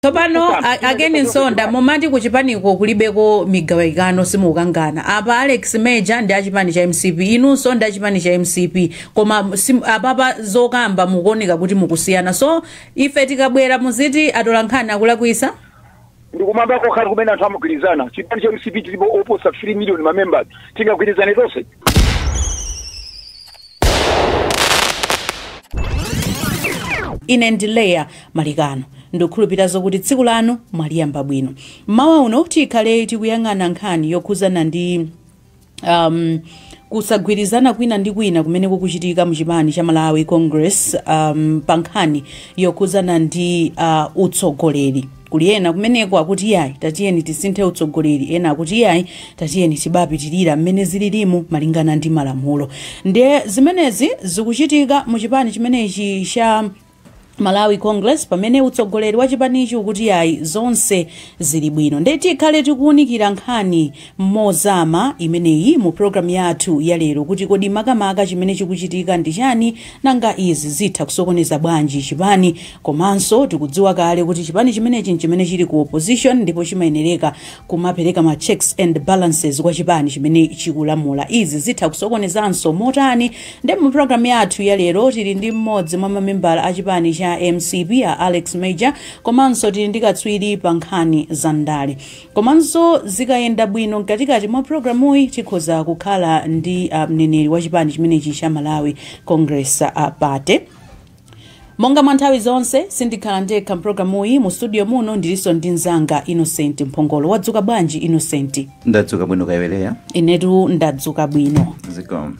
Tsopano a Ken Msonda, mumati kuchipaniko kulibeko migawikano, simukangana. Apa Alex Major ndi achipani cha MCP, inunso ndi achipani cha MCP, koma apapa zokamba mukuoneka kuti mukusiyana. So ife tikabwera muziti atolankhani akulakwisa? Ndikumamba kokhali kumene anthu amagwirizana. Chipani cha MCP tilipo oposa 3 million ma members, tingagwirizane tonse? Ine ndi Leya Malikano, ndikukhulupirira zokuti tsiku lanu mwaliyamba bwino. Mmawa uno tikhale tikuyang'ana nkhani yokhuzana ndi kusagwirizana kwina ndi kwina kumene kukuchitika mu chipani cha Malawi Congress pa nkhani yokhuzana ndi utsogoleri. Kuli ena kumeneko akuti yayi, tatiyeni tisinthe utsogoleri, ena akuti yayi, tatiyeni tibapitirira mmene zililimu malingana ndi malamulo. Ndiye zimenezi zikuchitika mu chipani chimenechi cha Malawi Congress pamene utsogoleri wa chipanichi ukuti yayi, zonse zili bwino. Ndiye tikhale tikuwunikira nkhani mozama imeneyi mu programu yathu ya lero, kuti kodi makamaka chimene chikuchitika ndi chani, nanga izi zitha kusokoneza bwanji chipani. Komanso tikudziwa kale kuti chipani chimenechi nchimene chili ku opposition, ndipo chimayenereka kumapereka ma checks and balances kwa chipani chimene chikulamula. Izi zitha kusokonezanso motani? Ndi mu programu yathu ya lero tili ndi mmodzi mwa mamembala a chipani cha MCP, a Alex Major, komanso tili ndi katswiri pa nkhani za ndale. Komanso zikayenda bwino mkatikati mwa programuyi tikhoza kukhala ndi mneneri wa chipani chimenechi cha Malawi Congress Party. Monga mwa nthawi zonse, sindikhala ndekha mpulogalamuyi. Mu studio muno ndilinso ndi mzanga Innocent Mphongolo. Wadzuka bwanji, Innocent? Ndadzuka bwino, kaya iwe Leya? Inetu ndadzuka bwino. Zikomo.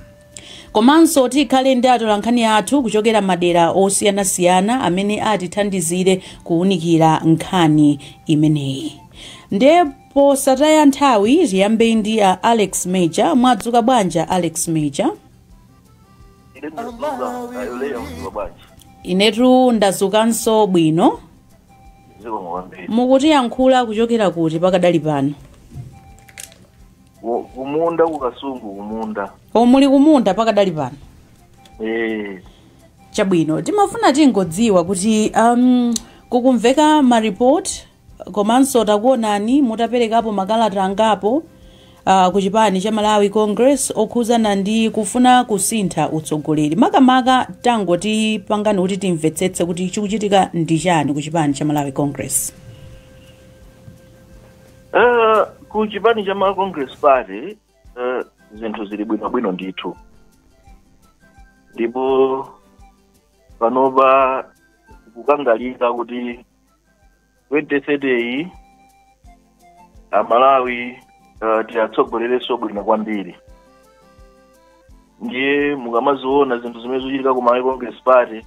Komanso tikhale ndi atolankhani athu kuchokera madera osiyanasiyana amene atithandizire kuwunikira nkhani imeneyi. Ndiye posataya nthawi tiyambe ndi a Alex Major. Mwadzuka bwanji, Alex Major? Ine ndadzuka, kaya Leya, mwadzuka bwanji? Inetu ndadzukanso bwino. Zikomo kwambiri. Mukutiyankhula kuchokera kuti pakadali pano? Kumunda, kuKasungu kumunda. O, muli kumunda pakadali pano? Eh. Chabwino, timafuna tingodziwa kuti kukumveka maripoti, komanso takuonani mutaperekapo makalata angapo ku chipani cha Malawi Congress okhuzana ndi kufuna kusintha utsogoleri. Makamaka tangoti pangani kuti timvetsetse kuti chikuchitika ndi chani ku chipani cha Malawi Congress. Ku chipani cha Malawi Congress Party zinthu zili bwinobwino ndithu, ndipo panopa kukangalika kuti 2030 iyi Amalawi tiyatsogolerenso bwino kwambiri. Ndiye mukamaziona zinthu zimene zikuchitika ku Malawi Congress Party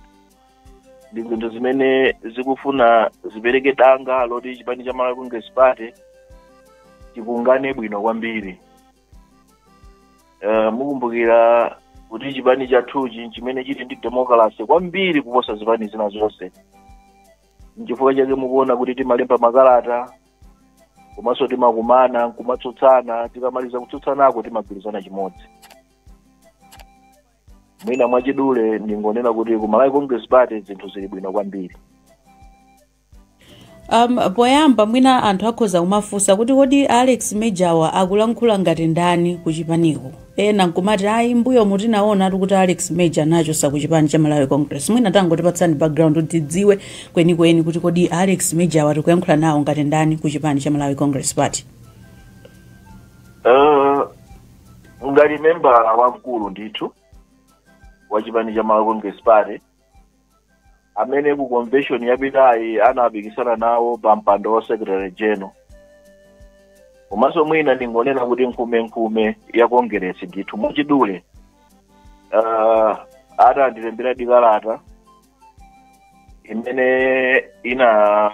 ndi zinthu zimene zikufuna zipereke danga loti chipani cha Malawi Congress Party chikungane bwino kwambiri. Mukumbukira kuti chipani chathuchi chimene chili ndi democracy kwambiri kuposa zipani zina zonse. Nchifukwa chake mukuona kuti timalemba makalata, komanso timakumana nkumatsutsana. Tikamaliza kutsutsanako timagwirizana chimodzi. Mwina mwachidule ndingonena kuti ku Malawi Congress Party zinthu zili bwino kwambiri. Poyamba mwina anthu akhoza kumafunsa kuti kodi Alex Major akulankhula ngati ndani kuchipaniko? Ena nkumati ayi, mbuyo mutinaona kuti Alex Major anachosa ku chipani cha Malawi Congress. Mwina tangotipatsani background kuti tidziwe kwenikweni kuti kodi Alex Major tikuyankhula nawo ngati ndani ku chipani cha Malawi Congress Party. Ngati membala wamkulu ndithu wa chipani cha Malawi Congress Party amene ku convention yapitayi anapikisana nawo pa mpando wa secretary general, komanso mwina ndingonena kuti nkhumenkhume ya Congress ndithu. Mwachidule, atandilembera dikalata imene ina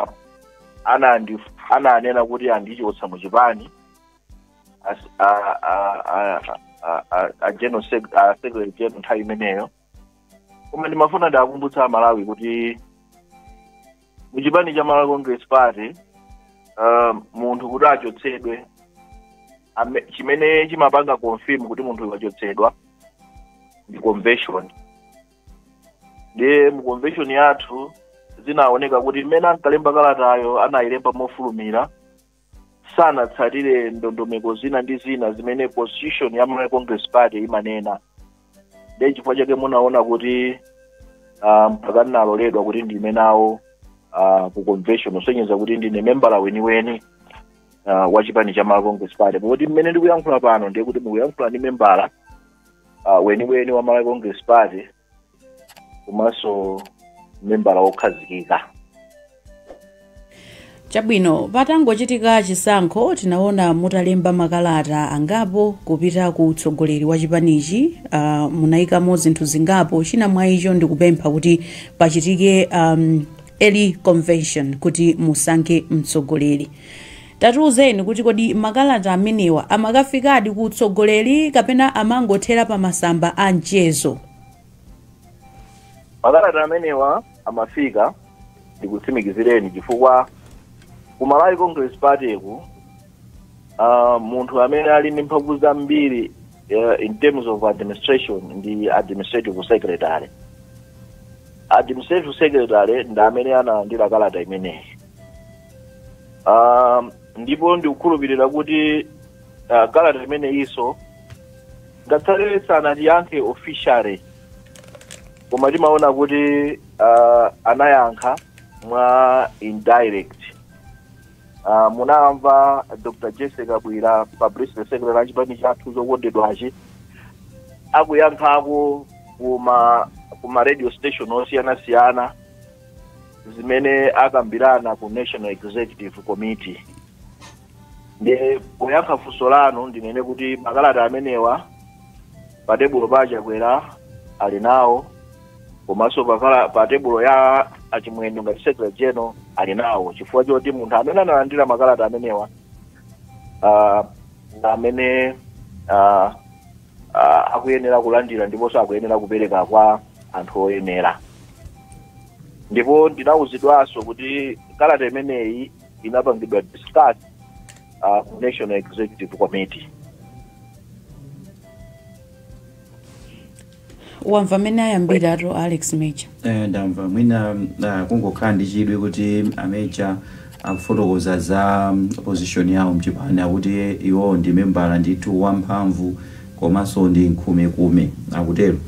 ananena kuti andichotsa mu chipani a general a secretary general nthawi imeneyo. Koma ndimafuna ndakumbutsa Amalawi kuti muchipani cha Malawi Congress Party munthu kuti achotsedwe, chimene chimapanga confirm kuti munthu wachotsedwa ndi convention. Ndiye mu convention yathu Zinaoneka kuti mmene ankalemba kalatayo anayilemba mofulumira, sanatsatire ndondomeko zina ndi zina zimene constitution ya Malawi Congress Party imanena. Ndiye chifukwa chake munaona kuti mpaka ndinaloledwa kuti ndime nawo ku convention, kusonyeza kuti ndine membala weniweni wa chipani cha Malawi Congress Party, poti mmene ndikuyankhula pano ndiye kuti mukuyankhula ndi membala weniweni wa Malawi Congress Party komanso membala wokhazikika. Chabwino, patangochitika chisankho tinaona mutalemba makalata angapo kupita ku utsogoleri wa chipanichi. Munayikamo zinthu zingapo, china mwa icho ndikupempha kuti pachitike early convention kuti musankhe mtsogoleri. Tatiuzeni kuti kodi makalata amenewa amakafikadi ku utsogoleri kapena amangothera pa masamba a mchezo? Makalata amenewa amafika, ndikutsimikizireni, chifukwa ku Malawi Congress Party ku munthu amene ali ndi mphamvu zambiri in terms of administration ndi administrative secretary. Administrative secretary ndi amene analandira kalata imeneyi, ndipo ndikukhulupirira kuti kalata imeneyinso ngakhale sanatiyankhe officially, koma timaona kuti anayankha mwa indirect. Munamva Dr Jesse Kabwira, publicity secretary achipani chathu chokondedwachi, akuyankhako kuma radio station osiyanasiyana zimene akambirana ku National Executive Committee. Ndiye poyankha funso lanu ndinene kuti makalata amenewa pa tebulo pa Chakwera ali nawo, komanso pa tebulo ya achimwendo ngati secretary general ali nawo, chifukwa choti munthu amene analandira makalata amenewa amene akuyenera kulandira ndiponso akuyenera kupereka kwa anthu oyenera. Ndipo ndinawuzidwanso kuti kalata imeneyi inapangidwa discuss ku National Executive Committee. Wamva amene ayambiratu Alex Major? Ndamva. Mwina kungokhala ndi chidwi kuti a Major akufotokoza za position yawo mchipani, akuti iwo ndi membala ndithu wamphamvu komanso ndi nkhumekume, akutero.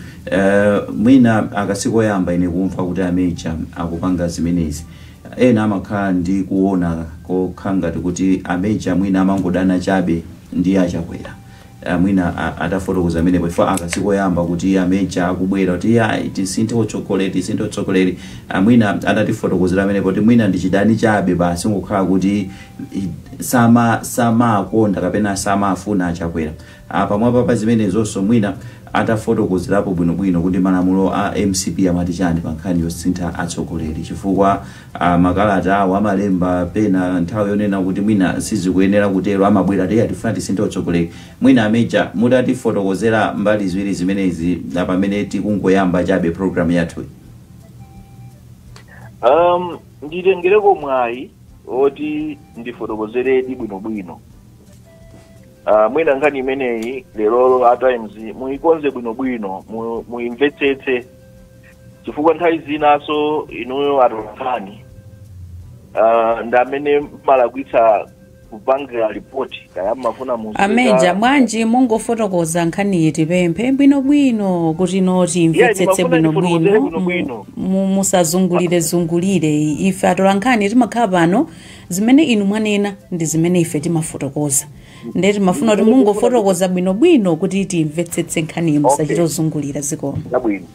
Mwina akasiku oyamba ine kumva kuti a Major akupanga zimenezi. Ena amakhala ndi kuona kokha ngati kuti a Major mwina amangodana chabe ndi achakwera. Mwina atafotokoza amenepo, ifo akasiku oyamba kuti a Major akubwera kuti ayi, tisinthe utsogoleri, tisinthe utsogoleri. Mwina atatifotokozera amenepo kuti mwina ndi chidani chabe basi, ngokhala kuti samakonda kapena samafuna achakwera. Pamwamba pa zimenezonso mwina atafotokozerapo bwinobwino kuti malamulo a MCP amati chani pa nkhani yosintha atsogoleri, chifukwa makalata awo amalemba pena nthawi yonena kuti mwina sizikuyenera kutero, amabwera tiye tifuna tisinthe utsogoleri. Mwina a Major mutatifotokozera mbali ziwiri zimenezi pamene tikungoyamba chabe program yathu. Nditengereko mwayi oti ndifotokozeredi bwinobwino. Mwina nkhani imeneyi lerolo a Times muyikonze bwinobwino, muyimvetsetse, chifukwa nthawi zinaso inuyo atolankhani ndi amene mmalakwitsa kupangira ripoti kaya mmafuna A Major, bwanji mungofotokoza nkhaniyi, tipemphe bwinobwino kuti noti imvetsetse bwinobwino, musazungulire zungulire. Ife atolankhani timakhala pano, zimene inu mwanena ndi zimene ife timafotokoza, ndiye timafuna kuti mungofotokoza bwinobwino kuti timvetsetse nkhaniyi, musachite ozungulira. Zikomo. Zabwino.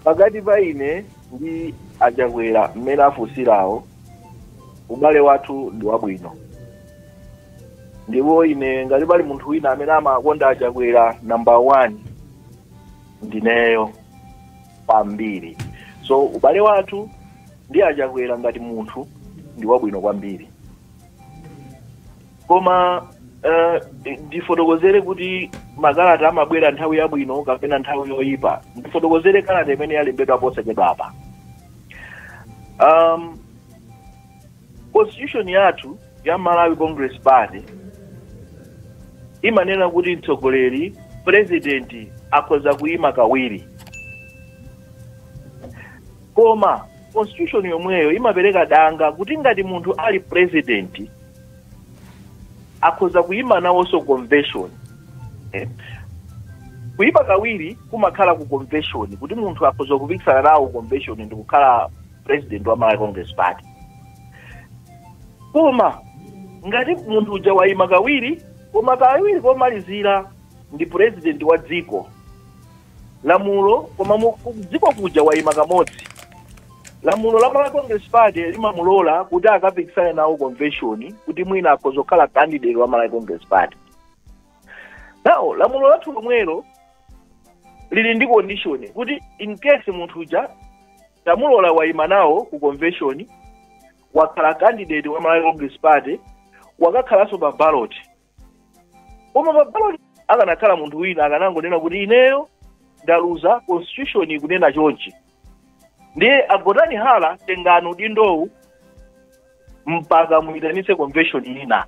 Pakati pa ine ndi achakwera, mmene afunsirawo, ubale wathu ndi wabwino, ndipo ine ngati pali munthu wina amene amakonda achakwera, number 1 ndineyo kwambiri. So ubale wathu ndi achakwera ngati munthu ndi wabwino kwambiri. Koma ndifotokozere kuti makalata amabwera nthawi yabwino kapena nthawi yoyipa. Ndifotokozere kalata imene yalembedwa posachedwa apa. Constitution yathu ya Malawi Congress Party imanena kuti mtsogoleri, president, akhoza kuyima kawiri, koma Constitution yomweyo imapereka danga kuti ngati munthu ali president akhoza kuyima nawonso convention. Kuyima kawiri kumakhala ku convention, kuti munthu akhoza kupikisana nawo convention ndi kukhala president wa Malawi Congress Party. Koma ngati munthu uja wayima kawiri, koma kawiri komalizira ndi president wa dziko, lamulo, koma ku dziko kuja wayima kamodzi, lamulo la Malawi Congress Party limamulola kuti akapikisane nawo convention, kuti mwina akhoza kukhala candidate wa Malawi Congress Party. Now lamulo lathu lomwelo lili ndi condition kuti in case munthu uja tamulola wayima nawo ku convention, wakhala candidate wa Malawi Congress Party, wakakhalanso pa ballot, koma pa ballot akanakhala munthu wina akanangonena kuti ineyo ndaluza, constitution ikunena chonchi, ndiye agotani hala, tengani udindowu mpaka muyitanitse convention ina,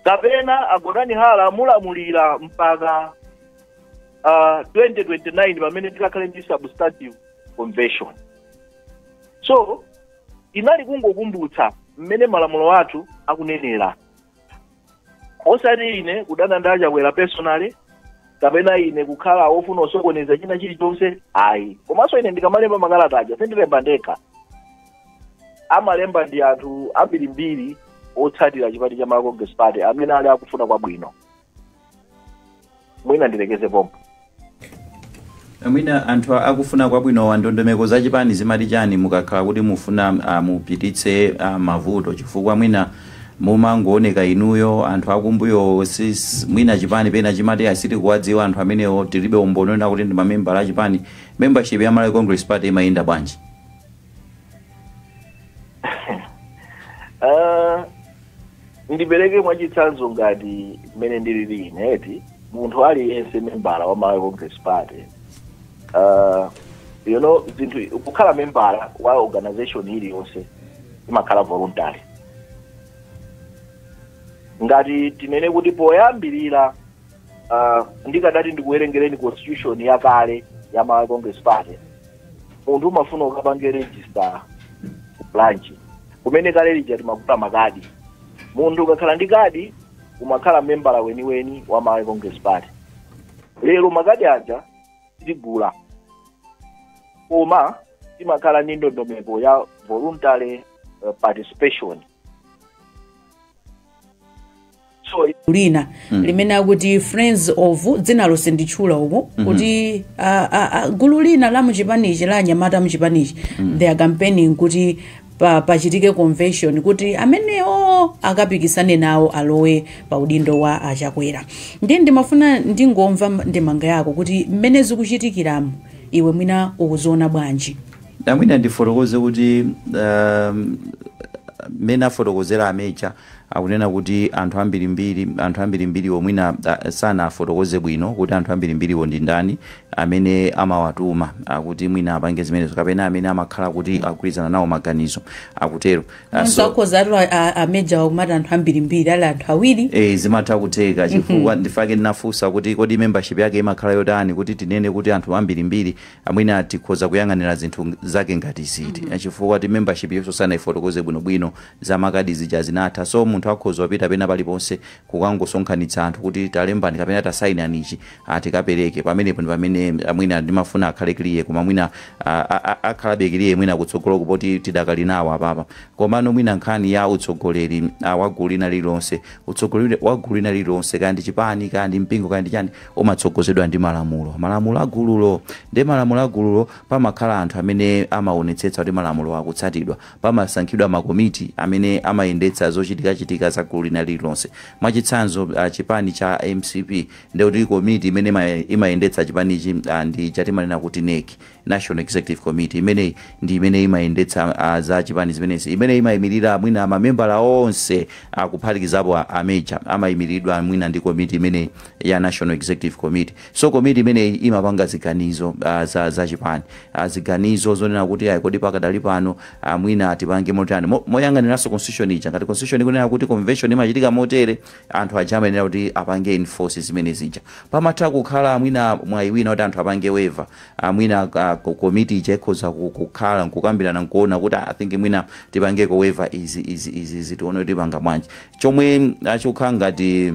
kapena agotani hala, mulamulira mpaka 2029 pamene tikakhale ndi substantive convention. So inali kungokumbutsa mmene malamulo athu akunenera, osati ine kudana ndi Achakwera personally kapena ine kukhala wofuna osokoneza china chilichonse, ayi. Komanso ine ndikamalemba makalata aja sindilemba ndekha, amalemba ndi anthu ambirimbiri otsatira chipani cha Malawi Congress Party amene ali akufuna kwabwino. Mwina ndilekeze pompo. Mwina anthu akufuna kwabwino, ndondomeko zachipani zimati chani mukakhala kuti mufuna mupititse mavuto? Chifukwa mwina mumangooneka inuyo, anthu akumbuyo mwina chipani pena chimati asiti kuwadziwa anthu amenewo, tilibe umboni wena kuti ndi mamembala achipani. Membership ya Malawi Congress Party imayenda bwanji? Ndipereke mwachitsanzo ngati mmene ndilili ineti, munthu aliyense membala wa Malawi Congress Party, zinthu kukhala membala wa organization iliyonse imakhala voluntary. Ngati tinene kuti poyambirira, ndikadati ndikuwerengereni constitution yakale ya Malawi Congress Party, munthu umafuna ukapange register ku branch kumene kale lija timagula makadi. Munthu ukakhala ndi kadi umakhala membala weniweni wa Malawi Congress Party. Lero makadi aja tigula, koma timakhala ndi ndondomeko ya voluntary participation. So lina limene akuti Friends of, dzina sinditchula uku, kuti gulu lina la muchipanichi, la anyamata muchipanichi, they are campaigning kuti pachitike convention kuti amenewo akapikisane nawo alowe pa udindo wa Achakwera. Ndiye ndimafuna ndingomva ndemanga yako kuti mmene zikuchitikiramu iwe mwina ukuziona bwanji? Mwina ndifotokoze kuti mmene afotokozera amecha, akunena kuti anthu ambirimbiri, anthu ambirimbiriwo mwina sanafotokoze bwino kuti anthu ambirimbiriwo ndi ndani amene amawatuma akuti mwina apange zimenezo, kapena amene amakhala kuti agwirizana nawo maganizo, akutero. So akhoza atu ameja wakumati anthu ambirimbiri ali anthu awiri. Zimatha kutheka, chifukwa ndifake ndinafunsa kuti kodi membership yake imakhala yotani, kuti tinene kuti anthu ambirimbiri amwina tikhoza kuyang'anira zinthu zake ngati ziti, chifukwa ti membership yonso sanayifotokoze bwinobwino, za makadi zija zinatha. So munthu akhoza kupita pena paliponse kukangosonkhanitsa anthu kuti talembani kapena tasayinanichi atikapereke. Pamenepo ndi pamene mwina ndimafuna akhale clear, koma mwina akhalabe clear mwina kutsogolo kupoti tidakali nawo apapa. Komano mwina nkhani ya utsogoleri wa gulu lina lililonse, utsogoleri wa gulu lina lililonse, kaya ndi chipani, kaya ndi mpingo, kaya ndi chani, umatsogozedwa ndi malamulo, malamulo a gululo. Ndi malamulo a gululo pamakhala anthu amene amaonetsetsa kuti malamulo akutsatidwa, pamasankhidwa makomiti amene amayendetsa zochitikachitika za gulu lina lililonse. Mwachitsanzo, chipani cha MCP, ndikuti komiti imene imayendetsa chipanichi ndi chatimanena kuti NEC, National Executive Committee. Imeneyi ndi imene imayendetsa za chipani zimenezi, imene imayimirira mwina mamembala onse, akuphatikizapo ameja, amayimiridwa mwina ndi komiti imene ya National Executive Committee. So komiti imeneyi imapanga ziganizo za chipani, ziganizo zonena kuti ayi, kodi pakadali pano mwina tipange motani, moyang'aniranso constitution ija, ngati constitution ikunena Kuti convention imachitika motere, anthu aja amayenera kuti apange enforce zimene zija. Pamatha kukhala mwina mwayi wina kuti anthu apange waiver, mwina komiti ija ikhoza kukhala nkukambirana nkuona kuti, "Ah, I think mwina tipangeko waiver izi, izi, izi, izi, tione kuti panga bwanji." Chomwe achikukhala ngati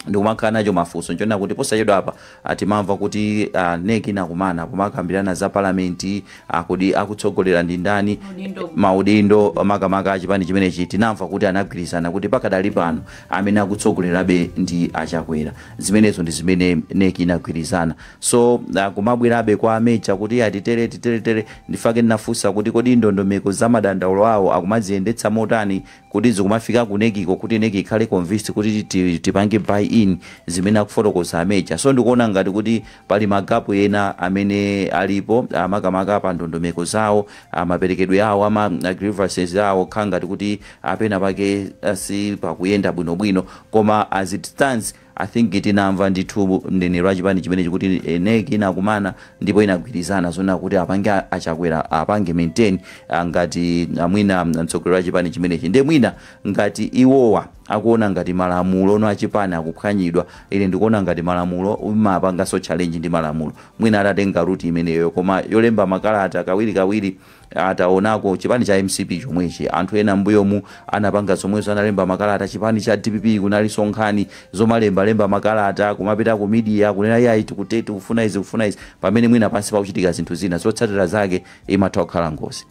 ndikumakhala nacho mafunso nchonena kuti posachedwa apa timamva kuti NEC inakumana pomakambirana za palamenti, kodi akutsogolera ndi ndani, Maudindo. Maudindo makamaka achipani chimenechi. Tinamva kuti anagwirizana kuti pakadali pano amene akutsogolerabe ndi Achakwera. Zimenezo ndi zimene NEC inagwirizana. So kumabwerabe kwa ameja kuti atitere, titere, tere. Ndifake ndinafunsa kuti kodi ndondomeko za madandaulo awo akumaziyendetsa motani kuti zikumafika ku NECko, kuti NEC ikhale convinced kuti tipange buy in zimene akufotokoza ameja. So ndikuona ngati kuti pali magapu ena amene alipo, makamaka pa ndondomeko zawo, maperekedwe awo ama grievances awo, khala ngati kuti apena pake si pakuyenda bwinobwino. Koma as it stands, I think tinamva ndithu mneneri wa chipani chimenechi kuti NEC inakumana ndipo inagwirizana zona kuti apange Achakwera apange maintain ngati mwina mtsogoleri wa chipani chimenechi. Ndiye mwina ngati iwowa akuona ngati malamulo ono achipani akuphwanyidwa, ine ndikuona ngati malamulo umapanganso challenge ndi malamulo, mwina atatenga route imeneyo. Koma yolemba makalata kawirikawiri, ataonako chipani cha MCP chomwechi, anthu ena mbuyomu anapanga zomwezo, analemba makalata. Chipani cha DPP kunalinso nkhani zomalembalemba makalata, kumapita ku media kunena, "Yayi, tikute tikufuna izi, kufuna izi," pamene mwina pansi pakuchitika zinthu zina, zotsatira zake imatha kukhala ngozi.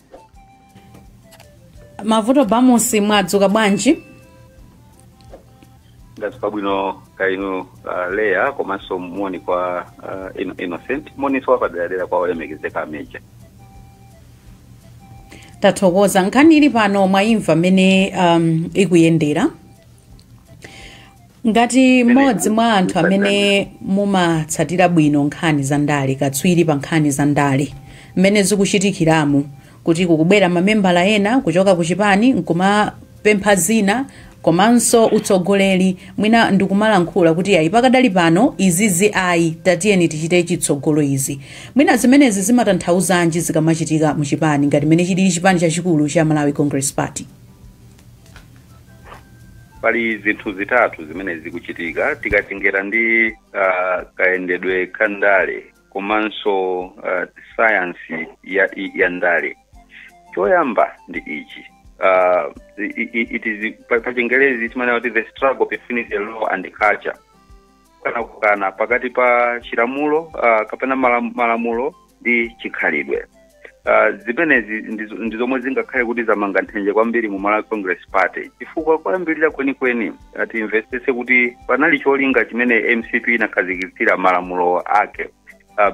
Mavuto Bamusi, mwadzuka bwanji? Ndadzuka bwino kainu, Leya, komanso moni kwa Innocent, moniso wapaderadera kwa olemekezeka ameja. Tathokoza. Nkhani ili pano mwayimva mmene ikuyendera. Ngati mmodzi mwa anthu amene mumatsatira bwino nkhani za ndale, katswiri pa nkhani za ndale, mmene zikuchitikiramu kuti kukubwera mamembala ena kuchoka ku chipani nkumapempha zina, komanso utsogoleri mwina ndikumalankhula kuti, "Ayi, pakadali pano izizi ayi, tatiyeni tichite chitsogolo izi," mwina zimenezi zimatanthauzanji zikamachitika muchipani ngati mmene chilili chipani chachikulu cha Malawi Congress Party? Pali zinthu zitatu zimene zikuchitika tikatengera ndi kayendedwe ka ndale komanso sayansi ya ndale. Choyamba ndi ichi, it is pa Chingerezi timanena kuti the struggle between the law and the culture, kana kukana pakati pa chilamulo kapena malamulo ndi chikhalidwe. Zimenezi ndi zomwe zingakhale kuti zamanga nthenje kwambiri mu Malawi Congress Party, chifukwa kwayambirira kwenikweni timvetsetse kuti panali cholinga chimene MCP inakhazikitsira malamulo ake,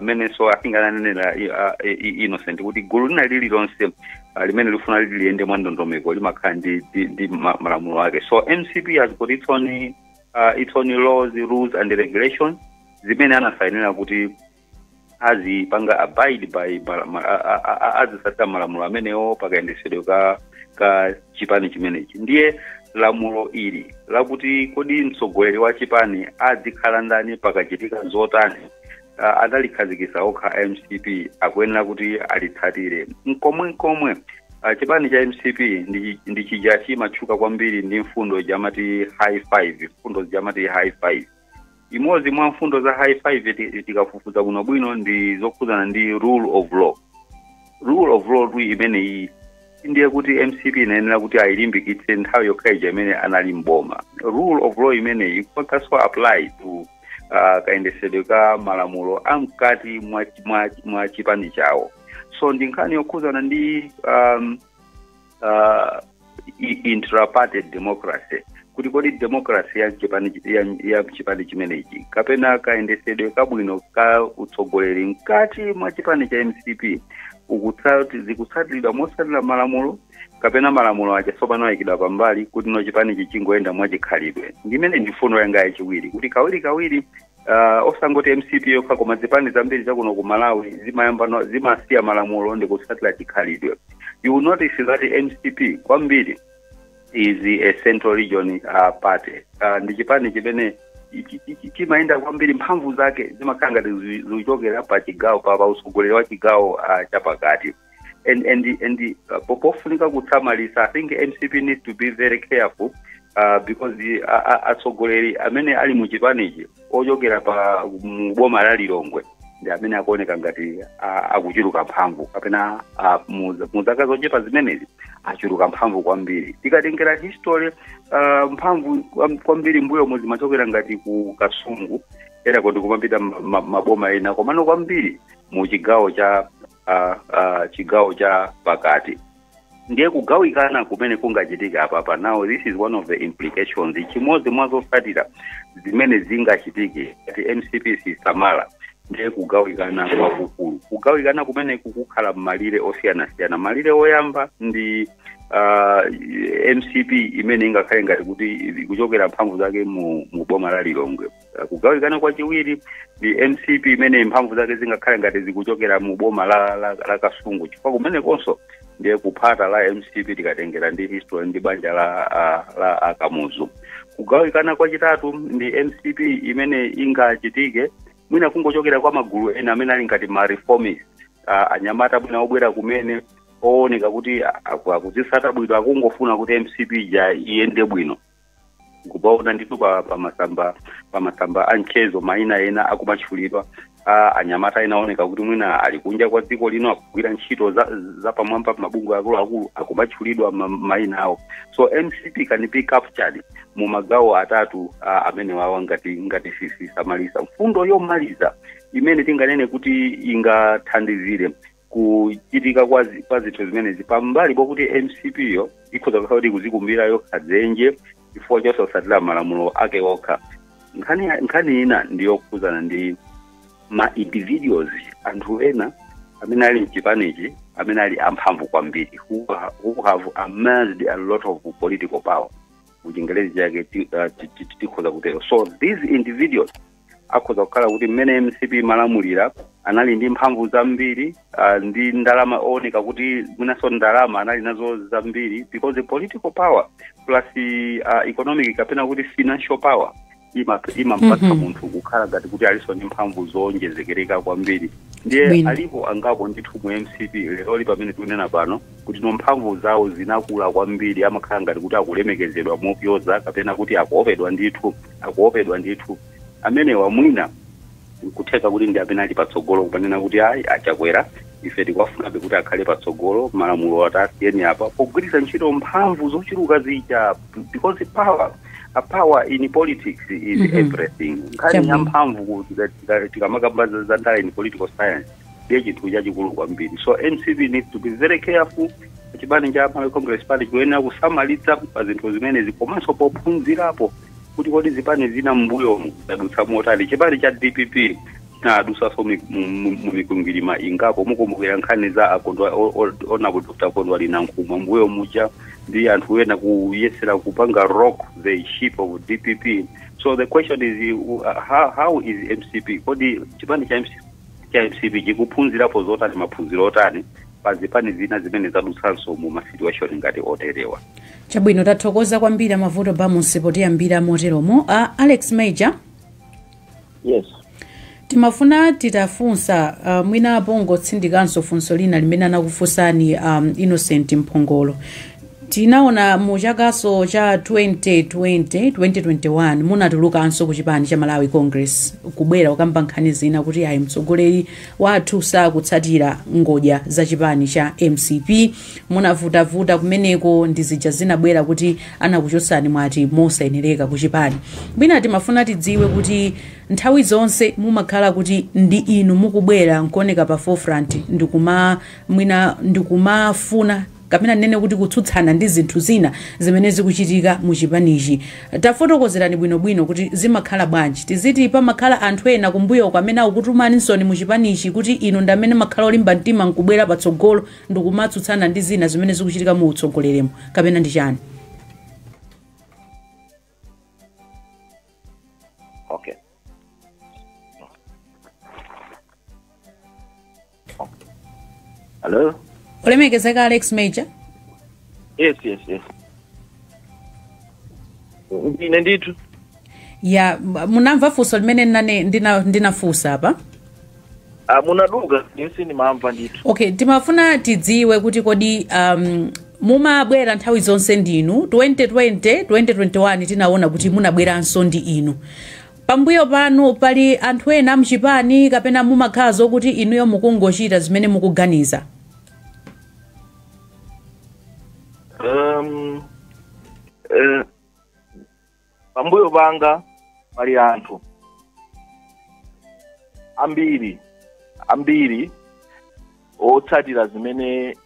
mmenenso I think ananenera Innocent kuti gulu lina lililonse limene lifuna liyende mwa ndondomeko limakhala ndi malamulo ake. So MCP has got its own laws, rules and regulations zimene anasainira kuti azipanga abide by azisatira malamulo amenewo pakayendesedwe ka chipani chimenechi. Ndiye lamulo ili lakuti kodi mtsogoleri wa chipani azikhala ndani pakachitika zotani, adalikhazikitsa okha MCP, akuyenera kuti alitsatire. Nkomwe nkomwe chipani cha MCP ndi chija chimatchuka kwambiri ndi mfundo jamati high five, mfundo jamati high five. Imodzi mwa mfundo za high five, tikafufuza bwinobwino, ndi zokhuzana ndi rule of law. Rule of law tu imeneyi ndiye kuti MCP inayenera kuti ayilimbikitse nthawi yokha ija imene anali mboma. Rule of law imeneyi ikupanganso apply to kayendesedwe ka malamulo amkati mwa chipani chawo. So ndi nkhani yokhuzana ndi intraparty democracy, kuti kodi democracy ya chipani chimenechi kapena kayendesedwe kabwino ka utsogoleri mkati mwa chipani cha MCP zikutsatiridwa motsatira malamulo, kapena malamulo aja tsopano ayikidwa pambali kuti no chipani chichingoyenda mwachikhalidwe. Ndimene ndi mfundo yanga yachiwiri, kuti kawiri kawiri, osangoti MCP yokha koma zipani zambiri zakuno ku Malawi zimayamba zimasiya malamulo ndi kutsatira chikhalidwe. You will notice that MCP kwambiri is a central region party. Ndi chipani chimene chimayenda kwambiri, mphamvu zake zimakhala ngati zikuchokera pa chigawo pa utsogoleri wa chigawo chapakati. And pofunika kutsamalisa, I think MCP needs to be very careful. Because atsogoleri amene ali muchipanichi ochokera pa boma la Lilongwe ndi amene akuoneka ngati akuchuluka mphamvu, kapena mu zaka zochepa zimenezi achuluka mphamvu kwambiri. Tikatengera history, mphamvu kwambiri mbuyo zimachokera ngati ku Kasungu, era kuti kumapita maboma ena, komano kwambiri mu chigawo cha chigawo cha pakati. Ndiye kugawikana kumene kungachitika apapa, now this is one of the implications, chimodzi mwa zotsatira zimene zingachitike ngati MCP sisamala, ndiye kugawikana kwakukulu. Kugawikana kumene kukukhala m'malire osiyanasiyana. Malire oyamba ndi MCP imene ingakhale ngati kuti kuchokera mphamvu zake mu boma la Lilongwe. Kugawikana kwachiwiri ndi MCP imene mphamvu zake zingakhale ngati zikuchokera mu boma la Kasungu, chifukwa kumenekonso ndiye kuphata la MCP tikatengera ndi history ndi banja la Akamuzu. Kugawikana kwachitatu ndi MCP imene ingachitike mwina kungochokera kwa magulu ena amene ali ngati ma reformist, anyamata mwina obwera kumene ooneka kuti akuzitsata bwino, akungofuna kuti MCP ija iyende bwino. Kupaona ndithu pa masamba a mchezo mayina ena akumatchulidwa, anyamata ena aoneka kuti mwina ali kunja kwa dziko lino, akugwira ntchito za pamwamba mabungwe akuluakulu, akumatchulidwa mayina awo. So MCP can be captured mu magawo atatu amene wawa ngati sisisamalisa. Mfundo yomaliza imene tinganene kuti ingathandizire kuchitika kwa zinthu zimenezi, pambali pokuti MCP yo ikhoza kukhala kuti kuzikumbira yokha dzenje chifukwa chosasatira malamulo ake okha, nkhani ina ndiyokhuzana ndi ma individuals, anthu ena amene ali mchipanichi amene ali amphamvu kwambiri, who have amassed a lot of political power, muchingerezi chake tikhoza kutero. So these individuals akhoza kukhala kuti mmene MCP malamulira anali ndi mphamvu zambiri, ndi ndalama, ooneka kuti mwinanso ndalama anali nazo zambiri, because the political power plus economic kapena kuti financial power imampatsa munthu kukhala ngati kuti alinso ndi mphamvu zowonjezekereka kwambiri. Ndiye alipo angapo ndithu mu MCP leroli pamene tikunena pano kuti no, mphamvu zawo zinakula kwambiri, amakhala ngati kuti akulemekezedwa mopyoza kapena kuti akuopedwa ndithu, akuopedwa ndithu. Amenewa mwina nkutheka kuti ndi amene ali patsogolo kupanena kuti ayi, Achakwera ife tikuwafunabe kuti akhale patsogolo, malamulo atasiyeni apa, pogwiritsa ntchito mphamvu zochuluka zija, because power in politics is everything. Nkhani ya mphamvu, tikamakamba za ndale in political science, ndiye chinthu chachikulu kwambiri. So MCP needs to be very careful. Chipani cha Malawi Congress Party chikuyenera kusamalitsa pa zinthu zimenezi, komanso pophunzirapo kuti kodi zipani zina m'mbuyomu zadutsa motani. Chipani cha DPP chinadutsanso mu mikwingwirima ingapo. Mukumbukira nkhani za akondwa Honorable Dr Kondwani Nankhumwa mbuyo muja ndi anthu ena kuyesera kupanga rock the ship of DPP. So the question is, how is MCP, kodi chipani cha MCP chikuphunzirapo zotani, maphunziro otani pa zipani zina zimene zadutsanso mu ma situation ngati oterewa? Chabwino, tathokoza kwambiri Mavuto Bamusi potiyambira moteromo. Alex Major. Yes. Timafuna titafunsa, mwina pongotsindikanso funso lina limene anakufunsani Innocent Mphongolo. Tinaona mu chakaso cha 2020 2021 munatulukanso ku chipani cha Malawi Congress kubwera kukamba nkhani zina kuti ayi, mtsogoleri wathu sakutsatira ngodya za chipani cha MCP. Munavutavuta kumeneko, ndi zija zinabwera kuti anakuchotsani mwati mosayenereka ku chipani. Mwina timafuna tidziwe kuti nthawi zonse mumakhala kuti ndi inu mukubwera nkuoneka pa forefront ndikuma mwina ndikumafuna kapena nene kuti kutsutsana ndi zinthu zina zimene zikuchitika mu chipanichi. Tafotokozerani bwinobwino kuti zimakhala bwanji. Tiziti pamakhala anthu ena kumbuyoko amene akukutumaninso mu chipanichi kuti inu ndi amene makhala olimba mtima nkubwera patsogolo ndikumatsutsana ndi zina zimene zikuchitika mu utsogoleremo, kapena ndi chani? Okay. Hello? Olemekezeka Alex Major. Yes. Ndine ndithu. Ya, munamva funso limene ndinafunsa apa? Ah, munaduka, ndinsi ndimamva ndithu. Okay, timafuna tidziwe kuti kodi Mumabwera nthawi zonse ndinu. 2020, 2021 tinaona kuti munabweranso ndi inu. Pambuyo panu pali anthu ena mchipani, kapena mumakhala zokuti inuyo mukungochita zimene mukuganiza? Pambuyo panga pali anthu ambiri ambiri otsatira zimene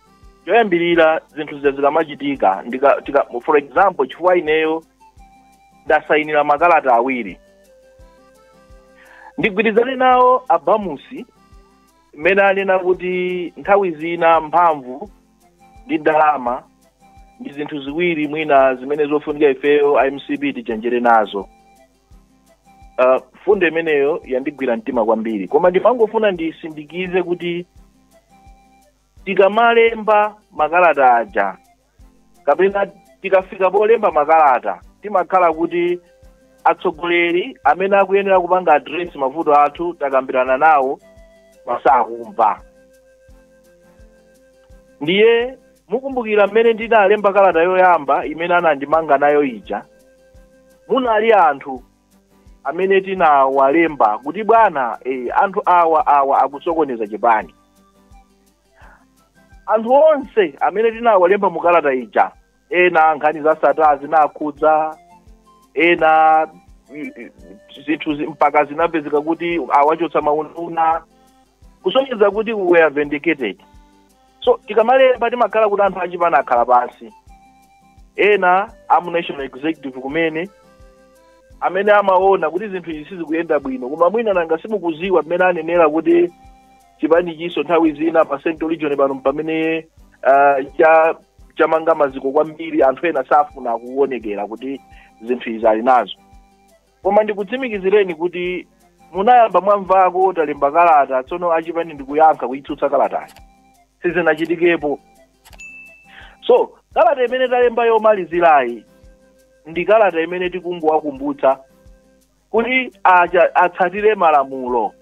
choyambirira zinthu zija zikamachitika. For example, chifukwa ineyo ndasayinira makalata awiri, ndigwirizane nawo abamusi mmene anena kuti nthawi zina mphamvu ndi ndalama ndi zinthu ziwiri mwina zimene zofunika ifeyo MCP tichenjere nazo. Fundo imeneyo yandigwira mtima kwambiri, koma ndimangofuna ndisindikize kuti tikamalemba makalata aja kapena tikafika polemba makalata, timakhala kuti atsogoleri amene akuyenera kupanga address mavuto athu takambirana nawo, masakumva. Ndiye mukumbukira mmene ndinalemba kalata yoyamba imene anandimanga nayo ija, munali anthu amene tinawalemba kuti bwana, anthu awa akusokoneza chipani. Anthu onse amene tinawalemba mukalata ija, ena nkhani za Sattar zinakhudza, ena zinthu mpaka zinapezeka kuti awachotsa maunduna, kusonyeza kuti we are vindicated. So tikamalemba timakhala kuti anthu achipani akhala pansi, ena amu national executive kumene amene amaona kuti zinthu izi sizikuyenda bwino, koma mwina nanga simukuziwa mmene anenera kuti chipani chiso nthawi zina pa Central Region pano pamene chamanga maziko kwambiri, anthu ena safuna kuonekera kuti zinthu izi ali nazo. Koma ndikutsimikizireni kuti munayamba mwamvako talemba kalata, tsono achipani ndikuyankha kuyitsutsa kalatayo? Sizinachitikepo. So kalata imene talemba yomalizirayi ndi kalata imene tikungowakumbutsa kuti acha atsatire malamulo,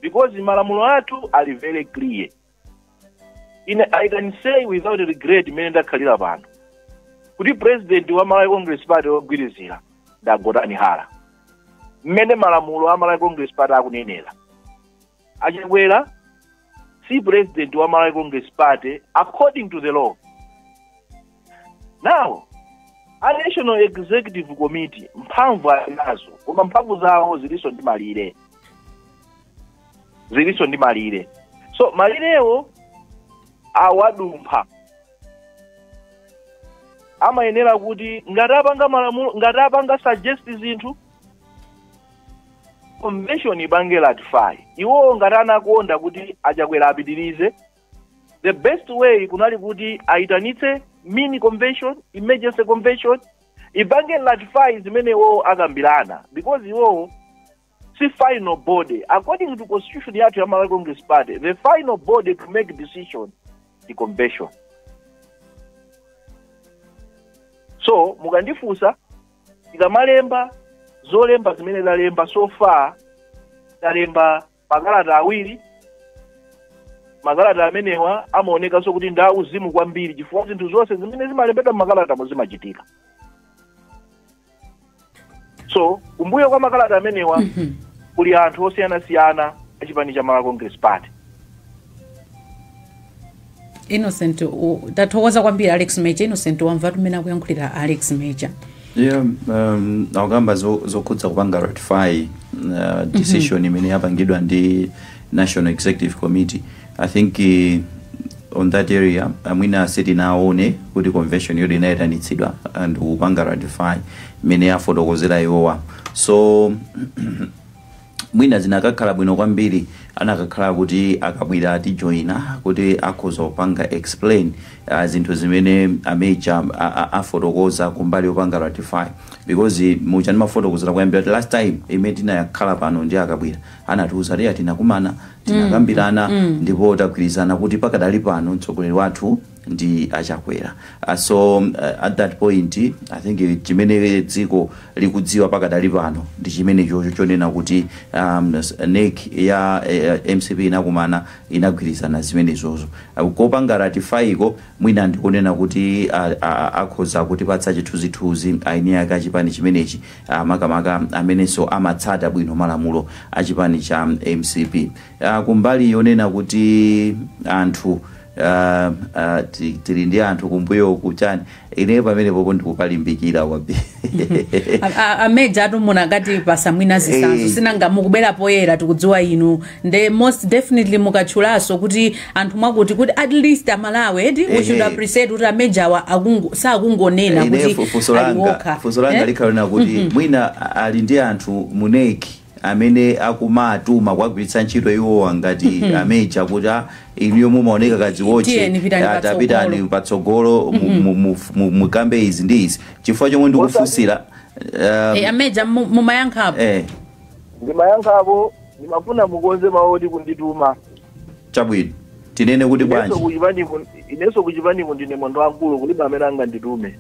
because malamulo athu ali very clear. Ine I can say without regret, imene ndakhalira pano, kuti president wa Malawi Congress Party wogwirizira ndagotani Hara, mmene malamulo a Malawi Congress Party akunenera. Achakwera si president wa Malawi Congress Party according to the law. Now a National Executive Committee mphamvu ali nazo, koma mphamvu zawo zilinso ndi malire, zilinso ndi malire. So malirewo awadumpha. Amayenera kuti ngati apanga malamulo, ngati apanga suggest zinthu, convention ipange ratify. Iwowo ngati anakonda kuti Achakwera apitirize, the best way kunali kuti ayitanitse mini convention, emergency convention, ipange ratify zimene iwowo akambirana, because iwowo si final body. According to constitution yathu ya Malawi Congress Party, the final body to make decision the convention. So mukandifunsa, tikamalemba zolemba zimene talemba so far, talemba makalata awiri. Makalata amenewa amaonekanso kuti ndi auzimu kwambiri, chifukwa zinthu zonse zimene zimalembedwa m'makalatamo zimachitika. So kumbuyo kwa makalata amenewa kuli anthu osiyanasiyana achipani cha Malawi Congress Party. Innocent, tathokoza kwambiri Alex Major. Innocent, wamva tumene akuyankhulira Alex Major? Yeah, akukamba zokhudza kupanga ratify decision imene yapangidwa ndi National Executive Committee. I think on that area mwina sitinaone kuti convention yodi inayitanitsidwa and kupanga ratify imene afotokozera iwowa. So mwina zinakakhala bwino kwambiri anakakhala kuti akabwera atijoyina kuti akhoza kupanga explain zinthu zimene a Major afotokoza kumbali yopanga ratify, because mucha ndimafotokozera kuyambira last time imene tinakhala pano ndi akabwera, anatiuza tiya tinakumana, tinakambirana, ndipo tagwirizana kuti pakadali pano mtsogoleri wathu Ndi Achakwera. So at that point, I think chimene dziko likudziwa pakadali pano ndi chimene chocho chonena kuti NEC ya MCP inakumana, inagwirizana zimenezozo. Kopanga ratify ko mwina ndikunena kuti akhoza kutipatsa chithunzithunzi aini ake achipani chimenechi, makamaka amenenso amatsata bwino malamulo achipani cha MCP. Kumbali yonena kuti anthu tili ndi anthu kumbuyo kuchani, ine pamene popo ndikupalimbikira kwambiri. A Major atu munakati pasamwina zitsanzo. Sinanga mukubwera poyera, tikudziwa inu nde most definitely mukatchulaso kuti anthu mwakuti kuti at least Amalawi eti we should appreciate kuti a Major wa sakungonena Ine kuti funso ali langa wokha. Funso langa likhalena kuti mwina ali ndi anthu mu NEC amene akumatuma kuwagwiritsa ntchito iwowa ngati a Major kuti, "Ah, inuyo mumaoneka kadziwotche." Tiyeni, pitani patsogolo. Tapitani patsogolo, mukambe izi ndi izi, chifukwa chomwe ndikufunsira A Major, mumayankhapo. Ndimayankhapo, ndimafuna mukonze mawu kundituma. Chabwino, tinene kuti Inenso bwanji? Inenso kuchipaniku ndine munthu wamkulu, kulibe amene anganditume.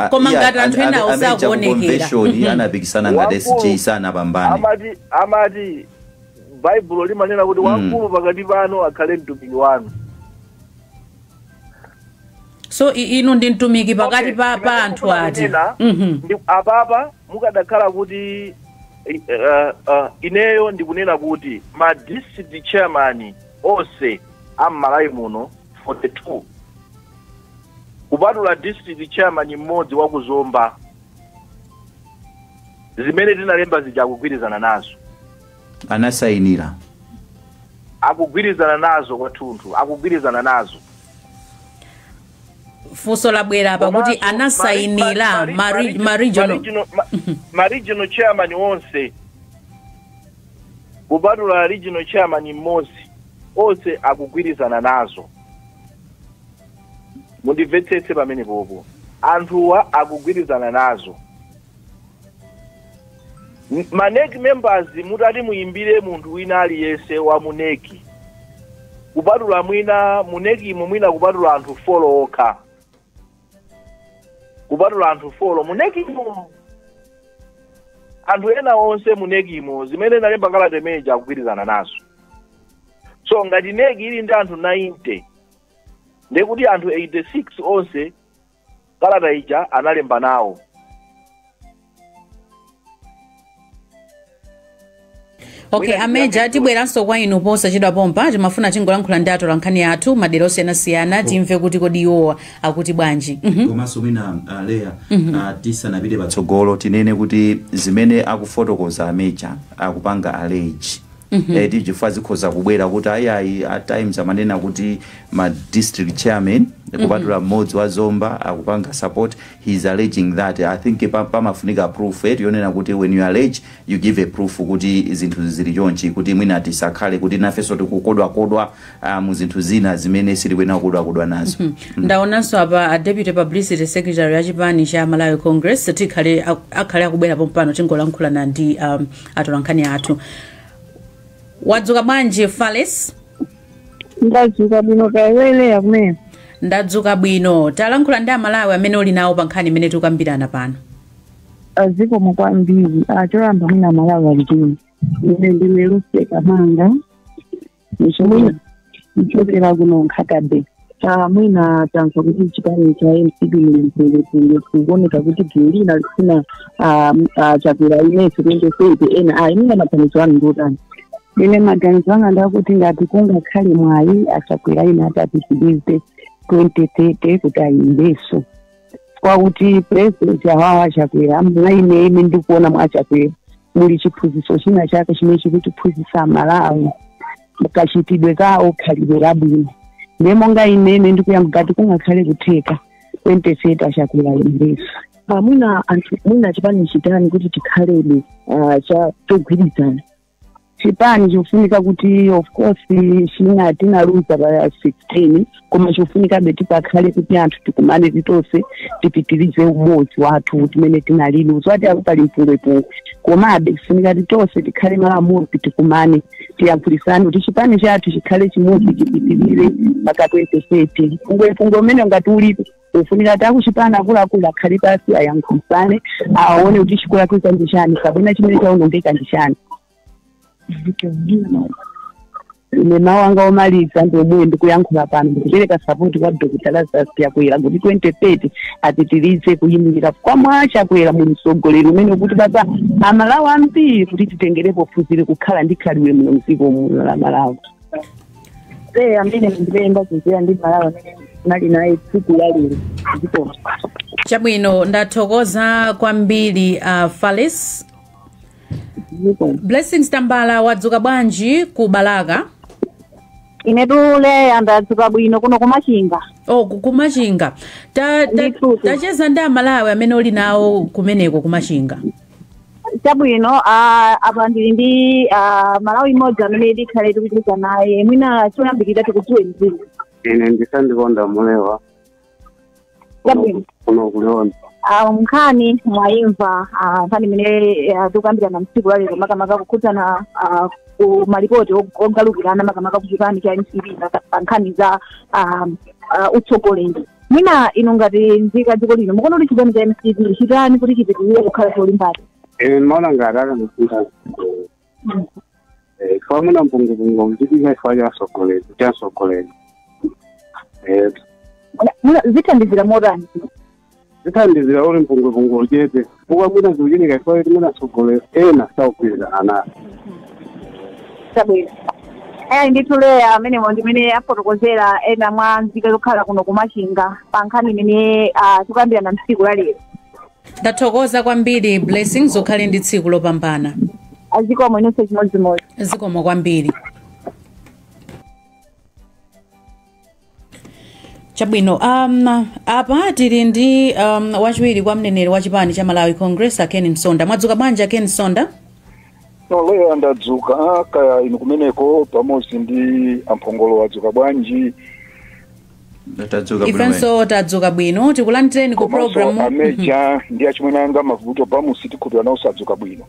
Koma ngati anthu enawo A Major ku sakuonekera. convention anapikisana ngati Wamkulu SG, sanapambane. Amati Baibulo limanena kuti wamkulu pakati panu akhale mtumiki wanu. So inu ndi mtumiki pakati Okay, pa chimene anthu ndikufuna ati kunena, apapa mukadakhala kuti ineyo ndikunena kuti ma district chairman onse am'Malawi muno 42, kupatula district chairman mmodzi wa kuZomba, zimene tinalemba zija akugwirizana nazo. Anasayinira. Akugwirizana nazo kwathunthu, akugwirizana nazo. Funso labwera apa kuti Komanso anasayinira ma regional ma regional chairman onse, kupatula regional chairman mmodzi, onse akugwirizana nazo. Mundimvetsetse pamene popo, anthuwa akugwirizana nazo. Ma NEC members, mutati muyimbire munthu wina aliyense wa mu NEC, kupatula mwina mu NEC imo, mwina kupatula anthu 4 okha, kupatula anthu 4 mu NEC imo, anthu ena onse mu NEC imo zimene nalemba kalata imeneyi akugwirizana nazo. So ngati NEC ili ndi anthu 90, ndekuti anthu 86 onse kalata ija analemba nawo. Okay. Mwina A Major, tibweranso kwa inu posachedwa pompa. Timafuna tingolankhula ndi atolankhani athu madera osiyanasiyana, timve kuti kodi iwowa akuti bwanji. Komanso mwina Leya, tisanapite patsogolo, tinene kuti zimene akufotokoza a Major akupanga allege chifukwa zikhoza kubwera kuti ayiayi, at times amanena kuti ma district chairman, kupatula mmodzi wa Zomba, akupanga support. He is alleging that. I think pamafunika proof yonena kuti when you allege, you give a proof kuti zinthu zili chonchi, kuti mwina tisakhale kuti nafenso tikukodwakodwa mu zinthu zina zimene sitikuyenera kukodwakodwa nazo. Ndaonanso apa a deputy publicity secretary ya chipani cha Malawi Congress, tikhale akhale akubwera pompano. Tingolankhulana ndi atolankhani athu. Wadzuka bwanji, Fales? Ndadzuka bwino, kaiweleya kumene? Ndadzuka bwino. Talankhula ndi Amalawi amene uli nawo pa nkhani imene tikukambirana pano. Zikomo kwambiri. Choyamba mwina Malawi ali bwino. Ine ndine Luseka Manga, nichokera kuno Nkhata Bay. Mwina tamva kuti chipani cha MCP muli mpungwepungwe, kuoneka kuti gulu lina likufuna Chakwera inenso 2030, ena ayi. Mwina maganizo anu ndiotani? Ine maganizo anga ndakuti ngati kungakhale mwayi, aChakwera ine atapitirize 2030 kuti ayimbeso, kwakuti president awawa aChakwera, mwaine ine ndikuona mwa aChakwera muli chiphunzitso china chake chimene chikutiphunzitsa Amalawi kachitidwe kawo, khalidwe labwino. Ndiye monga inene ndikuyamba, ngati kungakhale kutheka, 2030 aChakwera ayimbeso. Mwina anthu, mwina chipani chitani kuti chikhalebe cha chogwirizana? Chipani chikufunika kuti, of course, china tinaluza pa 16, koma chikufunika beti pakhale kuti anthu tikumane titonse, tipitirize umodzi wathu timene tinalili. Uzati apo pali mpungwepungwe, komabe kufunika titonse tikhale malamulo, tikumane, tiyankhulisane kuti chipani chathu chikhale chimodzi, chipitirire mpaka 2030. Mpungwepungwe umene ngati ulipo, ufunika takuchipani akuluakulu akhale pasi, ayankhulisane, aone kuti chikulakwika ndi chani kapena chimene chaonongeka ndi chani. Ine mawu anga omaliza ndi omwe ndikuyankhula pano, ndikupereka support kwa Dr. Lazarus Chakwera kuti 2030 apitirize kuyimirira kwa mwa Chakwera mu mtsogoleri umene kuti baba Amalawi ambiri kuti titengerepo phunziro kukhala ndi khalidwe muno mdziko muno la Malawi. Amene ndipemba kuzera ndi Malawi amene nali naye tsiku la lero dziko. Chabwino, ndathokoza kwambiri, Falis. Blessings Tambala, wadzuka bwanji ku Balaka? Inetu Leya ndadzuka bwino kuno kuMachinga. Oh, kuMachinga. Ndithu. Tacheza ndi Amalawi amene uli nawo kumeneko kuMachinga. Chabwino, apa ndili ndi Malawi imodzi amene tikhale tikucheza naye. Mwina choyambirira tikudziwe mdziko. Ine ndisandikonda Mulewa. Chabwino. Kuno kuLionda. Nkhani mwayimva, nkhani imene tikukambirana mtsiku la lero, makamaka kukhudzana ku malipoti ogalukirana, makamaka ku chipani cha MCP pa nkhani za utsogoleri. Mwina inu ngati nzika dziko lino, mukuona kuti chipani cha MCP chitani kuti chipitirire kukhala cholimbana? Ine ndimaona ngati akanafunga ifo amuna mpungupungu mchitika ifo chasogoleri. Mwina zithandizira motani? Zithandizira uli mpungupungu uchepe, chifukwa mwina zikuchitika ifo kuti mwina atsogoleri ena sakugwirizana. Chabwino. Aya ndithu Leya, amenewo ndimene afotokozera ena mwa nzika zokhala kuno kuMachinga pa nkhani imene tikukambirana mtsiku la lero. Ndathokoza kwambiri, Blessings, ukhale ndi tsiku lopambana. Azikomo, inonse chimodzimodzi. Zikomo kwambiri. Chabwino, apa tili ndi wachiwiri kwa mneneri wa chipani cha Malawi Congress, Ken Msonda. Mwadzuka bwanji, Ken Msonda? No, Leya, ndadzuka. Kaya inu kumeneko pamodzi ndi amphongolo, wadzuka bwanji? Tadzuka bwino. Ifenso tadzuka bwino, tikulandireni ku Komanso program. Ameja ndi achimwene anga Mavuto Bamusi, tikhupira nawo sadzuka bwino.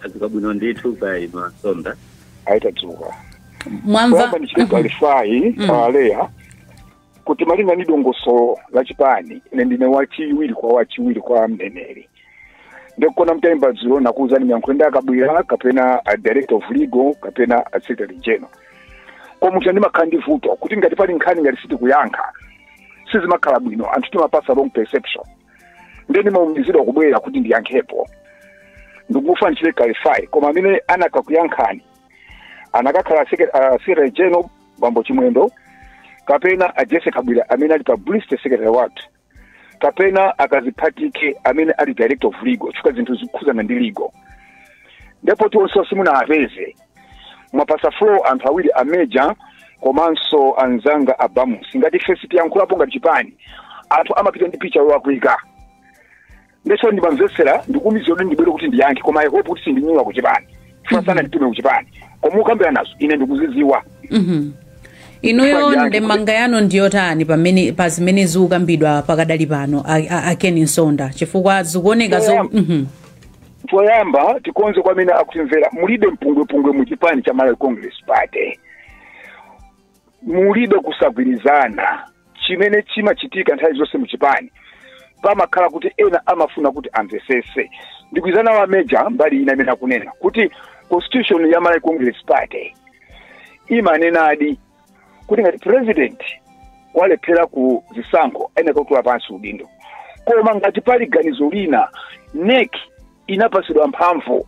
Tadzuka bwino ndithu, kaya inu Asonda? Ayi, tadzuka. Mwamva. Kuyamba ndichite clarify, Leya, kuti malinga ndi dongosolo la chipani, ine ndine wachiwiri kwa mneneri. Ndikukona mtaimba dzulo nakuwuzani miyankho akabwera kapena a director of legal kapena a secretary general. Koma mucha ndimakhala ndi vuto kuti ngati pali nkhani ngati sitikuyankha, sizimakhala bwino, anthu timapasa wrong perception. Ndiye ndimaumizidwa kubwera kuti ndiyankhepo. Ndikufa ndichite clarify, koma amene anakakuyankhani anakakhala secretary general Bambo Chimwendo, kapena a Jesse Kabwira amene ali publicity secretary wathu, kapena akaziphatike amene ali director of legal, chifukwa zinthu zikukhuzana ndi legal. Ndipo tionse simunawapeze, mwapasa floor anthu awiri, ameja komanso anzanga aBamusi. Ngati ife sitiyankhulapo ngati chipani, anthu amapita ndi picha yolakwika. Ndeso ndimamvetsera, ndikuumiza kuti ndibwere kuti ndiyankhe, koma I hope kuti sindinyula ku chipani, chifukwa sana nditume ku chipani, koma ukambira nazo ine ndikuziziwa. Inuyo Ndiyankhe. Ndemanga yanu ndiyotani pamene pa zimene zikukambidwa pakadali pano, a Ken Msonda, chifukwa zikuoneka zo Choyamba tikonze kwa amene akutimvera, mulibe mpungwepungwe mu chipani cha Malawi Congress Party, mulibe kusagwirizana. Chimene chimachitika nthawi zonse mu chipani, pamakhala kuti ena amafuna kuti amvesese. Ndikuizana wa meja mbali ina imene akunena kuti constitution ya Malawi Congress Party imanenadi kuti ngati president walephera ku zisankho, ayenera kutula pansi udindo. Koma ngati pali ganizo lina, NEC inapasidwa mphamvu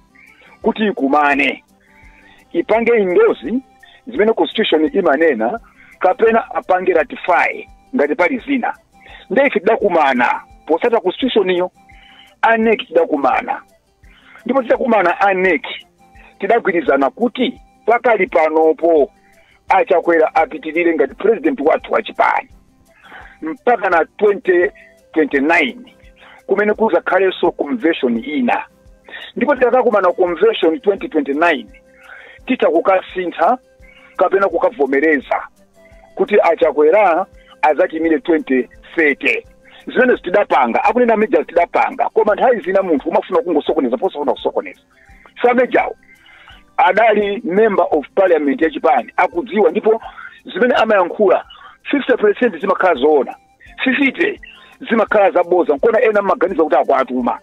kuti ikumane, ipange endorse zimene constitution imanena kapena apange ratify ngati pali zina. Nde ife tidakumana posata constitution iyo. A NEC tidakumana, ndipo tidakumana a NEC tidagwirizana kuti pakali panopo aChakwera apitirire ngati president wathu wa chipani mpaka na 2029, kumene kuzakhalenso convention ina. Ndipo tikakumana convention 2029, titha kukasintha kapena kukavomereza kuti Achakwera azachimire 2030. Zimene zitidapanga, akunena Major, zitidapanga, koma nthawi zina munthu umafuna kungosokoneza posafuna kusokoneza. Sa Majorwo adali member of parliament yachipani, akudziwa, ndipo zimene amayankhula 50% zimakhala zoona, 50 zimakhala zaboza. Nkona ena mmaganiza kuti akuatuma,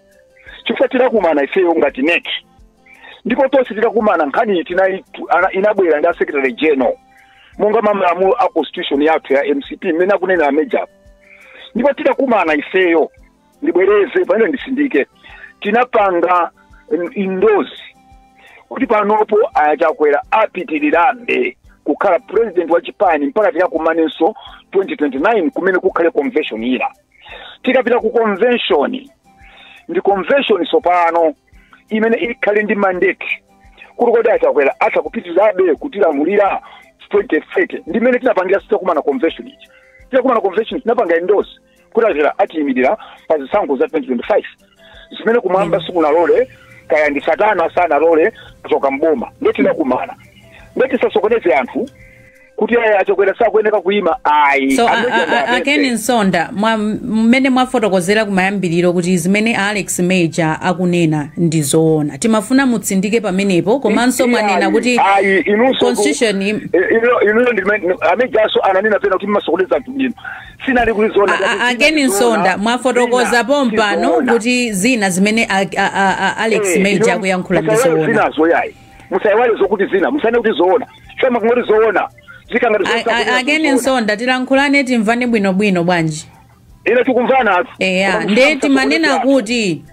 chifukwa tidakumana ifeyo ngati NEC, ndipo tonse titakumana nkhani inabwera ndi a secretary general monga mamalamulo a constitution yathu ya MCP mmene akunena a Major. Ndipo tidakumana ifeyo, ndibwereze pamene ndisindike, tinapanga endorse kuti panopo Achakwera apitirirabe kukhala president wa chipani mpaka tikakumanenso 2029, kumene kukhale convention ina. Tikapita ku convention, ndi convention sopano imene ikhale ndi mandate kuti kodi Achakwera atha kupitirirabe kutilamulira 2030. Ndi mmene tinapangira sitakumana convention iji. Titakumana convention, tinapanga endorse kuti Achakwera atiyimirira pa zisankho za 2025, zimene kumwamba sikunalole, kaya ndi satana sanalole kuchoka mboma. Ndiye tinakumana, ndiye tisasokoneze anthu kuti aya, Achakwera sakuyeneka kuyima, ayi. So Amene a Ken Nsonda, mmene mwafotokozera kumayambiriro kuti zimene Alex Major akunena ndi zoona, timafuna mutsindike pamenepo. Komanso mwanena kuti Ayi, inunso constitution inuyo a Majorso ananena pena kuti mmasokoneza anthu bwino. Sinali kuti zoona. A Ken Nsonda, mwafotokoza pompano kuti zina zimene a Alex Major akuyankhula ndi zoona. Zinazo yayi, musayiwale zokuti zina musane kuti zoona, choma kungoti zoona zikangati. A Ken Nsonda, tilankhulane, timvane bwinobwino bwanji? Ine tikumvana atu. Eya. Koma Nde timanena musasokoneze. kuti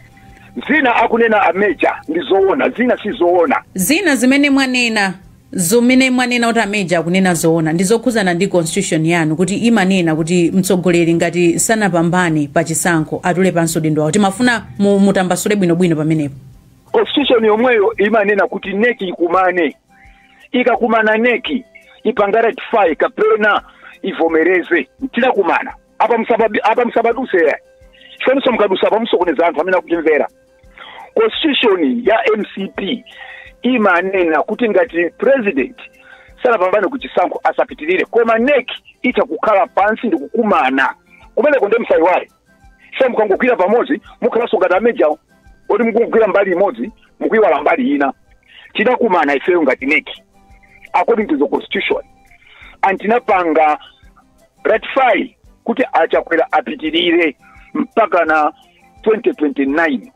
Zina akunena a Major ndi zoona, zina si zoona. Zina zimene mwanena, zimene mwanena kuti a Major akunena zoona, ndi zokhuzana ndi constitution yanu, kuti imanena kuti mtsogoleri ngati sanapambane pa chisankho atule pansi udindo wawo. Timafuna mutambasule bwinobwino pamenepo. Constitution yomweyo imanena kuti NEC ikumane. Ikakumana NEC, ipanga ratify kapena ivomereze. Tidakumana apa, apa musabaduse ya chifaniso, mukadusa apa musokoneza anthu amene akutimvera. Constitution ya MCP imanena kuti ngati president sanapambane ku chisankho asapitirire, koma NEC itha kukhala pansi ndi kukumana kumeneko. Ndi msayiwale, se mukangogwira pamodzi mukhalanso ngati a Majorwo oti mukungogwira mbali imodzi, mukuiwala mbali ina. Tidakumana ifeyo ngati NEC according to the constitution and tinapanga ratify kuti Achakwera apitirire mpaka na 2029.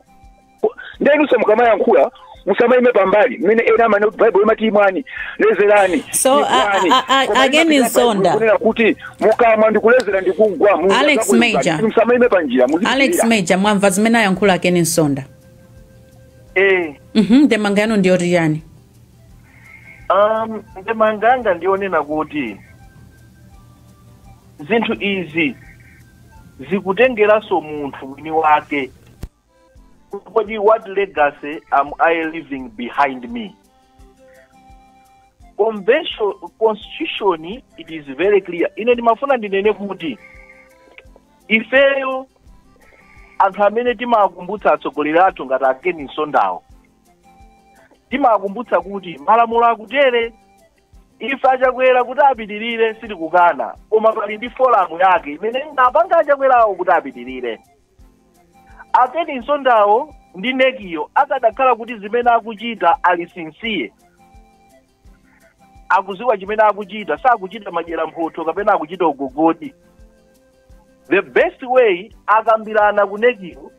Ndenunso mukamayankhula musamaime pambali mmene ena amene kuti Bible imati imwani, lezerani. So, imwani. Koma again imapita Nsonda. Bible kunena kuti mukamwa ndikulezera ndikugwa. Mulungu Alex adzakuwuzani. Major. Musamaime panjira. Alex Muzipitirira. Major, mwamva zimene ayankhula a Ken Nsonda? Eh. Ndemanga yanu ndiyoti chani? Ndemanganga ndionena kuti zinthu izi zikutengeranso munthu mwini wake. Kodi what legacy am I leaving behind me? Convention, constitution, it is very clear. Ine ndimafuna ndinene kuti ifeyo anthu amene timakumbutsa atsogoleri athu ngati a Ken Nsondawo, timakumbutsa kuti malamulo akutere. Ife Achakwera kuti apitirire sitikukana, koma pali ndi forum yake imene ingapanga Achakwerawo kuti apitirire. A Ken Nsondawo ndi NECyo akadakhala kuti zimene akuchita ali sincere, akuziwa chimene akuchita, sakuchita madyera mphotho kapena akuchita ugogodi, the best way akambirana ku NECyo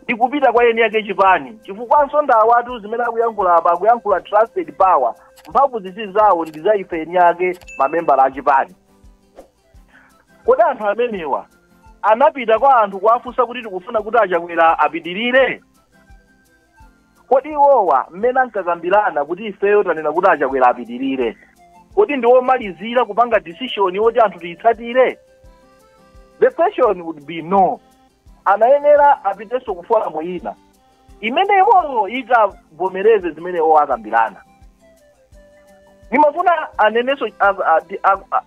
ndi kupita kwa eni yake chipani, chifukwa Nsondawo atu zimene akuyankhula apa akuyankhula trusted power. Mphamvu zisi zawo ndi za ife eni yake mamembala a chipani. Kodi anthu amenewa anapita kwa anthu kuwafunsa kuti tikufuna kuti Achakwera apitirire? Kodi iwowa mmene ankakambirana kuti ifeyo tanena kuti Achakwera apitirire, kodi ndi womalizira kupanga decision yoti anthu tiyitsatire? The question would be no. Anayenera apitenso ku forum ina imene iwowo ikavomereze zimene iwo akambirana. Nimafuna anenenso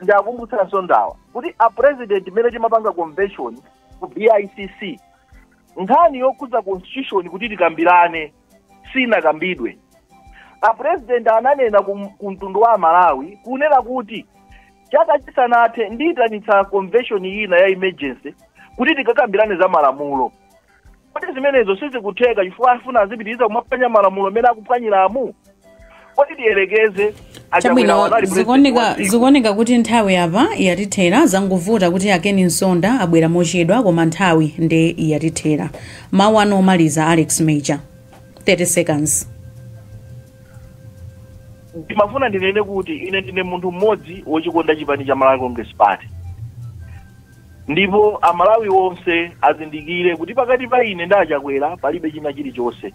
ndiakumbutsanso ndawa kuti a president mmene timapanga convention ku BICC Nkhani yokhudza constitution kuti tikambirane sinakambidwe. A president ananena ku mtundu wa Malawi kunena kuti chaka chisanathe ndiyitanitsa convention ina ya emergency kuti tikakambirane za malamulo. Kodi zimenezo sizikutheka chifukwa afuna azipitiriza kumaphwanya malamulo amene akuphwanyiramu? Kodi tiyelekeze Chabwino, zikuoneka kuti nthawi apa yatithera. Zangovuta kuti a Ken Msonda abwera mochedwa, koma nthawi nde yatithera. Mawu anu omaliza, Alex Major, 30 seconds. Ndimafuna ndinene kuti ine ndine munthu mmodzi wochikonda chipani cha Malawi Congress Party, ndipo Amalawi onse azindikire kuti pakati pa ine ndi Achakwera palibe china chilichonse,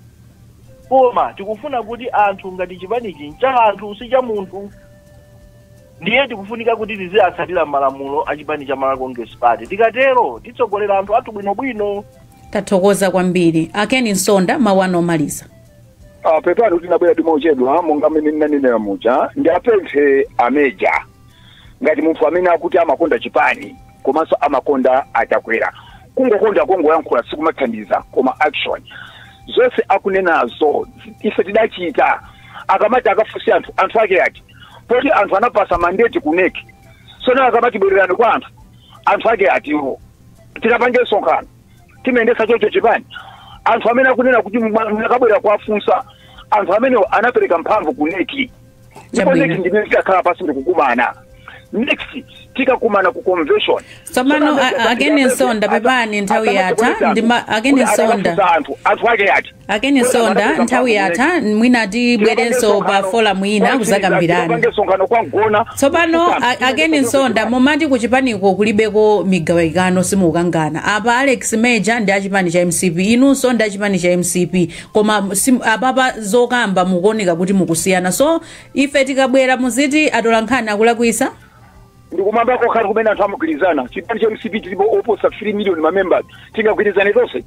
koma tikufuna kuti anthu ngati chipanichi ncha anthu, si cha munthu. Ndiye tikufunika kuti tiziyatsatira malamulo a chipani cha Malawi Congress Party. Tikatero titsogolera anthu athu bwinobwino. Tathokoza kwambiri. A Ken Msonda, mawu anu omaliza. Pepani kuti nabwera ndimochedwa. Monga mmene ndinanenera muja, ndiapemphe a Major ngati munthu amene akuti amakonda chipani komanso amakonda Achakwera, kungokonda kongoyankhula sikumathandiza, koma action. Zonse akunenazo ife tidachita. Akamati akafunse anthu, anthu ake ati? Poti anthu anapasa mandate ku NEC. Sono akamati bwererani kwa anthu, anthu ake atiwo? Tikapange msonkhano timayendesa chocho chipani? Anthu amene akunena kuti nakabwera kuwafunsa anthu amenewo anapereka mphamvu ku NEC, ndipo NEC ndimene tikakhala pasi ndikukumana next, tikakumana ku convention. Tsopano a Ken Msonda, pepani, nthawi yatha. A Ken Msonda, anthu ake ati? A Ken Msonda, nthawi yatha. Mwina tibwerenso pa forum ina kuzakambirana. Msonkhano kwa mgona. Tsopano a Ken Msonda, momati kuchipaniko kulibeko migawikano, simukangana apa. Alex Major ndi achipani cha MCP, inunso ndi achipani cha MCP, koma apapa zokamba mukuoneka kuti mukusiyana. So ife tikabwera muziti atolankhani akulakwisa? Ndikumamba kokhali kumene anthu amagwirizana. Chipani cha MCP tilipo oposa 3 million ma members, tingagwirizane tonse?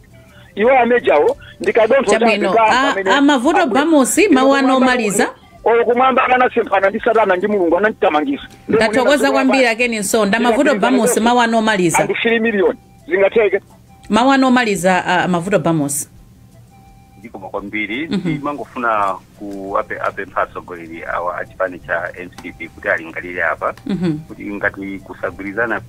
Iwo a Majorwo ndikadontho. Chabwino. Amavuto Bamusi, mawu anu omaliza. Oyo kumwamba akanasemphana ndi Satana ndi Mulungu ananditamangisa. Ndathokoza kwambiri, a Ken Msonda. Mavuto Bamusi, mawu anu omaliza. Anthu 3 million zingatheke? Mawu anu omaliza, Mavuto Bamusi. Ndikoma kwambiri. Ndimangofuna ku apempha atsogoleri awa a chipani cha MCP kuti alingalire apa kuti ngati kusagwirizana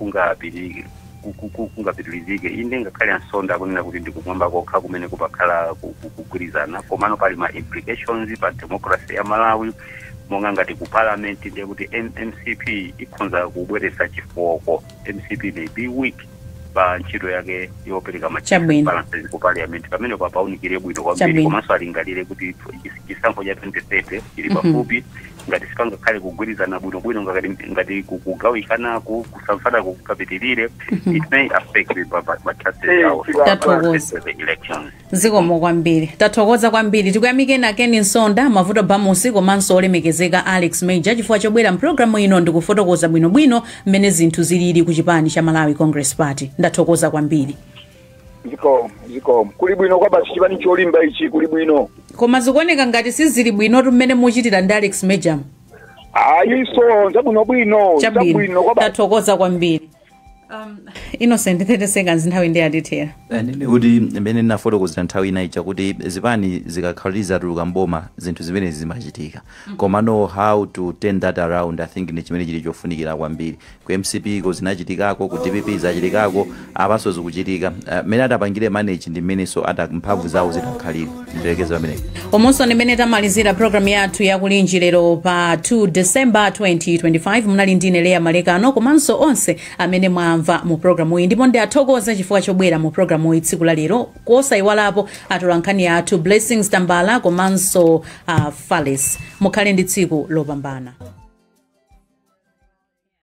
kungapitirizike, inde ngakhale Ansonda akunena kuti ndikumwamba kokha kumene kupakhala kugwirizana, komano pali ma implications pa democracy ya Malawi, monga ngati ku parliament, ndiye kuti MCP ikhonza kubweretsa chifoko. MCP may be weak pa ntchito yake yopereka ma balances ku parliament. Pamene papaunikire bwino kwambiri. Komanso alingalire kuti chisankho cha 2030 chili pafupi. Ngati sipangakhale kugwirizana bwinobwino, ngati kugawikanaku, kusamvanaku kukapitirire, it may affect the chances yawo for Tathokoza. the elections. Zikomo kwambiri, tathokoza kwambiri. Tikuyamikeni a Ken Msonda, Mavuto Bamusi komanso olemekezeka Alex Major chifukwa chobwera mpulogalamu ino ndikufotokoza bwinobwino mmene zinthu zilili ku chipani cha Malawi Congress Party. Ndathokoza kwambiri. Zikomo, zikomo. Kuli bwino kwa basi, chipani cholimba ichi, kuli bwino. Koma zikuoneka ngati sizili bwinotu mmene muchitira ndi Alex Major. Ayiso, zabwinobwino. Chabwino. Zabwino kwa basi. Tathokoza kwambiri. Innocent, 30 seconds, nthawi ndi atithera. Nene kuti mmene ndinafotokozera nthawi ina ija kuti zipani zikakhala zatuluka mboma, zinthu zimene zimachitika, komano how to turn that around, I think ndi chimene chili chofunikira kwambiri. Ku MCP ko zinachitikako, ku DPP zachitikako, apanso zikuchitika. Mmene atapangire manage ndi mmenenso ata mphamvu zawo zitakhalire. Ndilekeze pamenepo. Omonso ndimene tamalizira programu yathu yakulinji lero pa 2 December 2025. Munali ndine Leya Malekano komanso onse amene mwamva mu programu iyi, ndipo ndiathokoza chifukwa chobwera mu programu iyi tsiku la lero, kosayiwalapo atolankhani athu Blessings Tambala komanso Fales. Mukhale ndi tsiku lopambana.